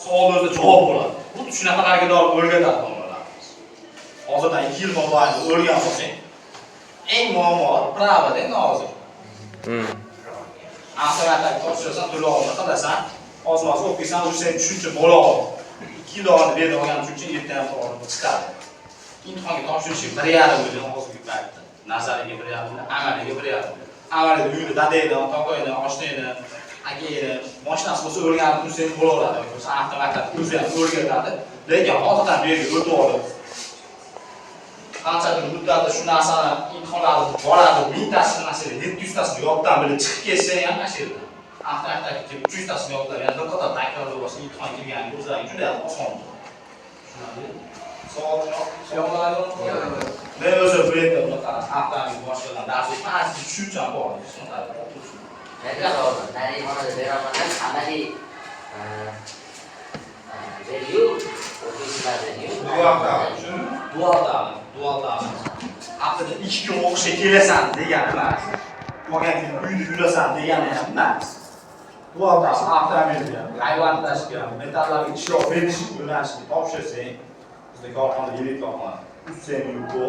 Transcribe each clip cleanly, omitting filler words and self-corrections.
Savol o'zi javob bo'ladi. Xuddi shunaqalarga doim o'rgatadi domlalarimiz. Hozirdan 2 yil mobaynida o'rganib olsang, eng muammo право da endi hozir. Avtomaktab topshirasan, to'lovini qilasan, ozmoz o'qiysan, уже sen tushuncha bo'la oladi. 2 yil davomida bu yerda olgan tushuncha erta ham to'g'ri chiqadi. Imtihonga topshirishi 1,5 yil hozirgi paytda. Nazariga 1,5 yil, amaliga 1,5 yil. Amalida uyda dadangni, tog'angni, oshnangni, akangni mashinasi bo'lsa, o'rganib tursang bo'laveradi. Yoki bo'lmasa avtomaktab o'zi ham o'rgatadi. Lekin hozirdan bu yerga o'tib olib, qanchadir muddatda shu narsani imtihonlarni boradi, mingtasini, mana shu yerda 700 tasini yoddan bilib chiqib ketsang ham, mana shu yerda avtomaktabga kelib 300 tasini yodlab, yana bir qator takrorlab olsang, imtihon kelganida o'zlaring juda ham oson bo'ladi. Tushunarli? Savol yo'qmi? Men o'zim bu yerda bunaqa avtomobil boshqadan dars o'tman, ancha tushuncham bor. Nega hozir ta'limxonada beraman, amaliy beryu o'quvchilarni. Dual ta'lim, dual ta'lim. Haftada 2 kun o'qishga kelasan degani emas. Qolgan kuni uyda yurasan degani ham emas. Dual ta'lim avtomobilga, payvandlashga, metallarga ishlov berish yo'nalishini topshirsang, bizda korxona, yirik korxona, UCMUCO,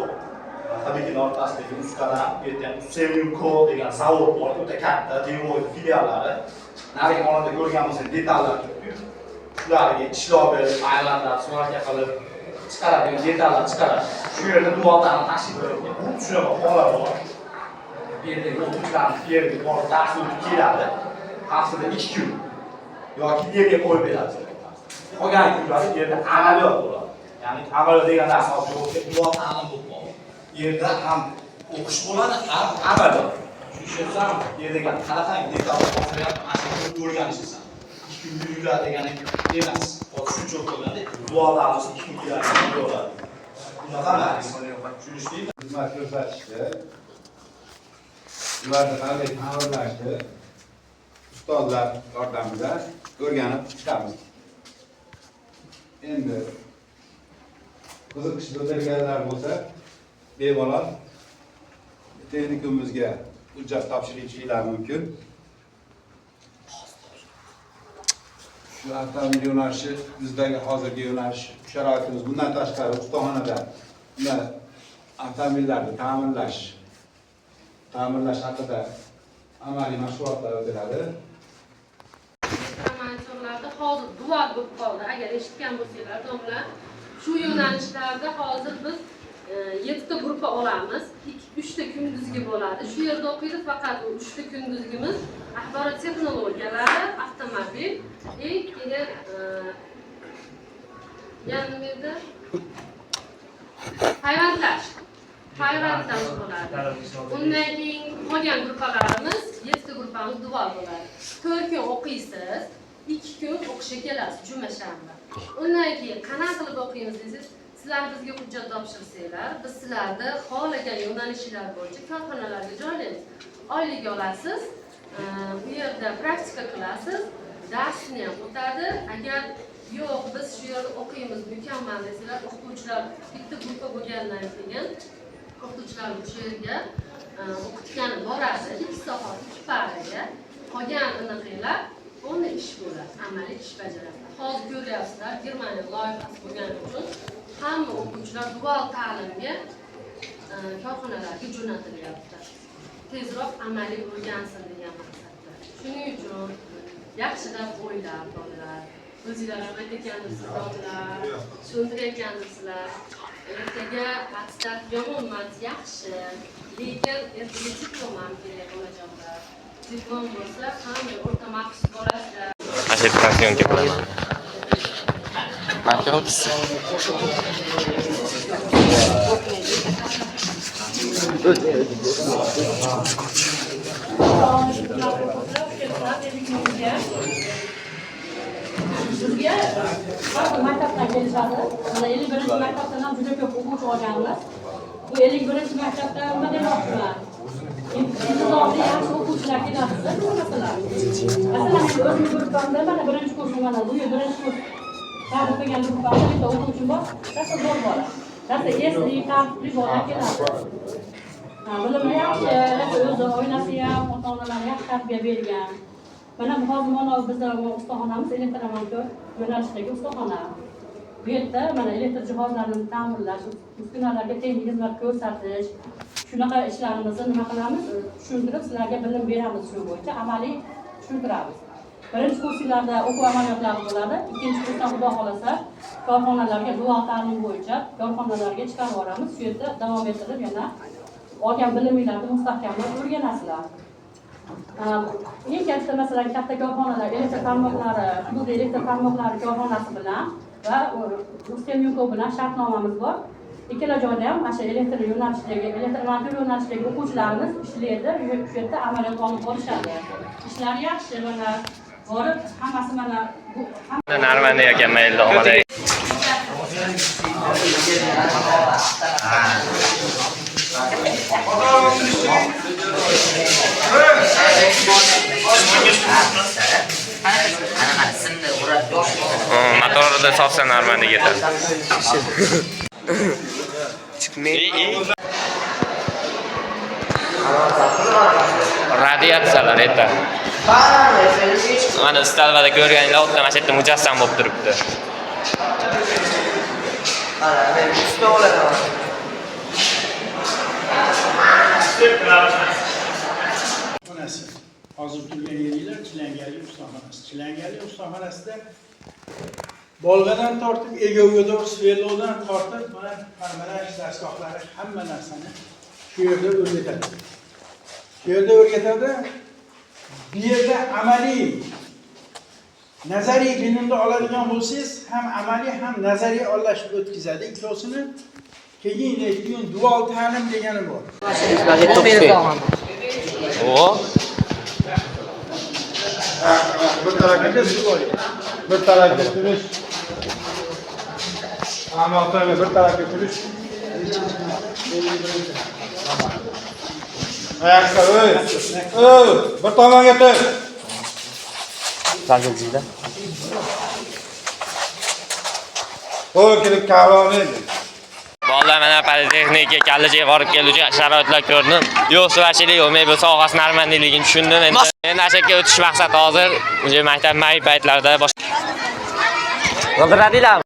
Habibning o'rtasidagi Uskadan, bu yerda ham UCMUCO degan zavod bor, o'ta katta, Devoy filiallari. Narigi xonada ko'rgan bo'lsangiz, detallar turibdi. Shularga ishlov berib, payvandlab, сварка qilib chiqaradigan detallar chiqaradi. Shu yerda dual ta'lim tashkil qilingan. Xuddi shunaqa xonalar bor. Bu yerdagi o'quvchilarni bu yerga borib dars o'tib keladi. Haftada 2 kun yoki bu yerga qo'yib beradi. Qolgan kunlari bu yerda amaliyot bo'ladi. Ya'ni amaliyot degan narsa hozir yo'q, dual ta'lim bo'lib qoldi. Bu yerda ham o'qish bo'ladi, ham amaliyot. Tushunyapsanmi? Bu yerdagi qanaqangi detallar topshiryapti, mana shu o'rganishasan. 2 kun yuradi degani emas. Hozir shuncha o'qilganda dual ta'lim 2 kun keladi, bo'ladi. Unaqa emas. Tushunishdingmi? Xizmat ko'rsatishni, ularni qanday ta'mirlashni ustozlar yordamida o'rganib chiqamiz. Endi qiziqish bildirganlar bo'lsa, bemalol texnikumimizga hujjat topshirishinglar mumkin. Shu avtomobil yo'nalishi bizdagi hozirgi yo'nalish sharoitimiz. Bundan tashqari, ustaxonada unda avtomobillarni ta'mirlash haqida amaliy mashg'ulotlar o'tiladi. Elektromonityorlarda hozir dual bo'lib qoldi. Agar eshitgan bo'lsanglar, domla, shu yo'nalishlarda hozir biz yettita gruppa olamiz. Ikki, uchta kunduzgi bo'ladi. Shu yerda o'qiydi faqat u uchta kunduzgimiz: axborot texnologiyalari, avtomobil и keyin yana nima edi? Payvandlash. Payvandlash bo'ladi. Undan keyin qolgan gruppalarimiz, yettita gruppamiz dual bo'ladi. 4 kun o'qiysiz, 2 kun o'qishga kelasiz, juma, shanba. Undan keyin qanaqa qilib o'qiymiz desangiz, sizlar bizga hujjat topshirsanglar, biz sizlarni xohlagan yo'nalishlar bo'yicha korxonalarga joylaymiz. Oylik olasiz, bu yerda praktika qilasiz, darsni ham o'tadi. Agar yo'q, biz shu yerda o'qiymiz mukammal desanglar, o'qituvchilar bitta gruppa bo'lgandan keyin o'qituvchilar o'sha yerga o'qitgani boradi, 2 soat ikki paraga. Qolgan anaqalar uni ish bo'ladi, amaliy ish bajaradi. Hozir ko'ryapsizlar, Germaniya loyihasi bo'lgani uchun hamma o'quvchilar dual ta'limga korxonalarga jo'natilyapti, tezroq amaliy o'rgansin degan maqsadda. Shuning uchun yaxshilab o'ylab, bolalar, o'zinglar ham aytgandirsizlar, bolalar, tushuntirayotgandirsizlar. Ertaga attestat yomon emas, yaxshi, lekin ertaga diplom ham kerak, bolajonlar. Diplom bo'lsa, hamma o'rta maxsus bo'lasizlar. Ana shu yerda съёмка qilaman. Manka o'tibsiz. Bizga har bir maktabdan kelishadi. Mana, 51-maktabdan ham juda ko'p o'quvchi olganmiz. Bu 51-maktabdan nima demoqchiman? Intizomli, yaxshi o'quvchilar keladi. Masalan, men o'zimni gruppamda, mana, birinchi kurs, mana bu yil birinchi kurs qabul qilgan gruppamda bitta o'quvchim bor, rosa zo'r bola. Rosa esli, tartibli bola keladi. Ha, bilimi yaxshi, rosa o'zi, oilasi ham, ota-onalari yaxshi tarbiya bergan. Mana bu hozir mana bizni ustaxonamiz elektromontor yo'nalishidagi ustaxona. Bu yerda mana elektr jihozlarini ta'mirlash, uskunalarga texnik xizmat ko'rsatish, shunaqa ishlarimizni nima qilamiz, tushuntirib sizlarga bilim beramiz, shu bo'yicha amaliy tushuntiramiz. Birinchi kurslarda o'quv amaliyotlari bo'ladi, ikkinchi kursdan xudo xohlasa korxonalarga dual ta'lim bo'yicha korxonalarga chiqarib yuboramiz. Shu yerda davom ettirib yana olgan biliminglarni mustahkamlab o'rganasizlar. Eng katta masalan katta korxonalar elektr tarmoqlari, hududiy elektr tarmoqlari korxonasi bilan va Rustemyuko bilan shartnomamiz bor. Ikkala joyda ham mana shu elektr yo'nalishidagi, elektr yo'nalishidagi o'quvchilarimiz ishlaydi, shu yerda amaliyot olib borishadi. Ishlari yaxshi, mana borib hammasi mana bu Нормально ekan mayli. Qanaqa simni urab Motorda sotsa нормально ketadi. Radiatsiyalar это. Mana Stalvada ko'rganinglar, xuddi mana shu yerda mujassam bo'lib turibdi. Ustaxonasi. Hozir turgan yeringlar Chilangali ustaxonasi. Chilangali ustaxonasida bolg'adan tortib, egovga sverlovdan tortib, mana parmalash dastgohlari hamma narsani shu yerda o'rgatadi. Shu yerda o'rgatadi. Bu yerda amaliy nazariy bilimni oladigan bo'lsangiz, ham amaliy ham nazariy aralashib o'tkazadi ikkovsini. Keyin dual ta'lim degani bor. O, Bir tarafga bir tarafga turish. Amalda bir tarafga turish. Oyoqqa, ey. Ey, bir tomonga tur. Qo'l kelib kavloni. Bolalar mana politexnika kallachaga borib keluvchi sharoitlar ko'rdim. Yo'q, suvachilik yo'q, mebel sohasi normalligini tushundim. Endi ana o'tish maqsadi hozir, unga maktab may paytlarida bosh. G'ildiradinglarmi?